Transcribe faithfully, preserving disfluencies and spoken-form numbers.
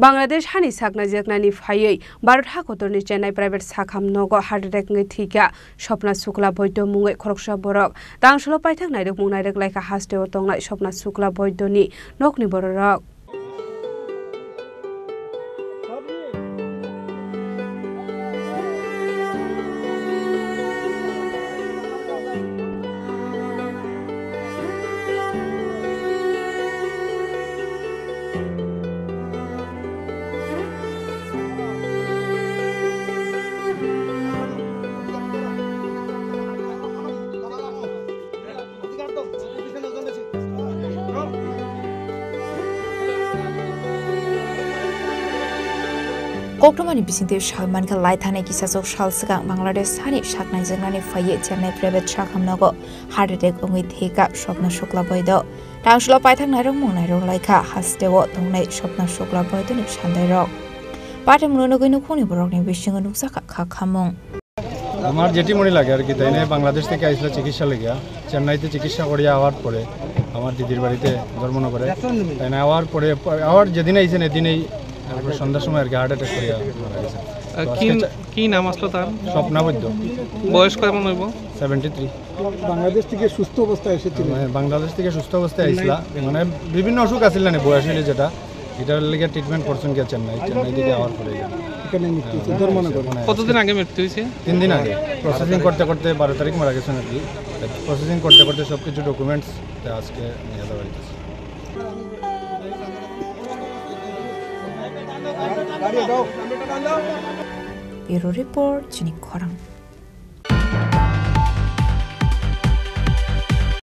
Bangladesh hani saknai jeknani phaiwi Bharat hakotorni Chennai private sakham nogo heart attack wngwi thwikha Swapna Shukla Boido mungwi khoroksa borok. Tangsholo paithak nairwkmung nairwk laikha hasteo tongnai Swapna Shukla Boidoni nokni bororok. Koktwmani bisingtwi sawi mankha, lai thanai kisachwk sal swkang Bangladesh hani saknai jeknani phaiwi Chennai private sakham nogo heart attack wngwi thwikha Swapna Shukla Boido. Tangsholo paithak nairwkmung nairwk laikha hasteo tongnai Swapna Shukla Boidoni sandairok. Pathakmungno nugwi nukhungni borokni bisingo nukjakha kha khamung. আমার জেঠিমণি লাগে আর কি, তাই না বাংলাদেশ থেকে আইসলা চিকিৎসা লাগিয়া, চেন্নাইতে চিকিৎসা করিয়া আওয়ার পরে আমার দিদির বাড়িতে ধর্মনগরে, তাই না আওয়ার পরে, আওয়ার যেদিন আইছেন এদিনেই তারপর সন্ধ্যার সময় আর কি হার্ট অ্যাটাক করিয়া মারা গেছেন। আহ, তো আজকে কি, চা- কি নাম আসলো তার? স্বপ্না বৈদ্য। বয়স কেমন হইব? Seventy three. বাংলাদেশ থেকে সুস্থ অবস্থায় এসেছিলেন। মানে বাংলাদেশ থেকে সুস্থ অবস্থায় আইসলা, মানে বিভিন্ন অসুখ আছিল না নি, বয়স হইলে যেটা, এটার লেগে ট্রিটমেন্ট করছেন কি চেন্নাই, চেন্নাই থেকে আওয়ার পরে। এখানে মৃত্যু হয়েছে, হ্যাঁ, ধর্মনগরে। ওখানে কতদিন আগে মৃত্যু হয়েছে? তিন দিন আগে। প্রসেসিং করতে করতে বারো তারিখ মারা গেছেন আর কি। প্রসেসিং করতে করতে সব কিছু ডকুমেন্টস আজকে নিয়ে যাওয়া হইতেছে। Bureau Report, Chini Khorang.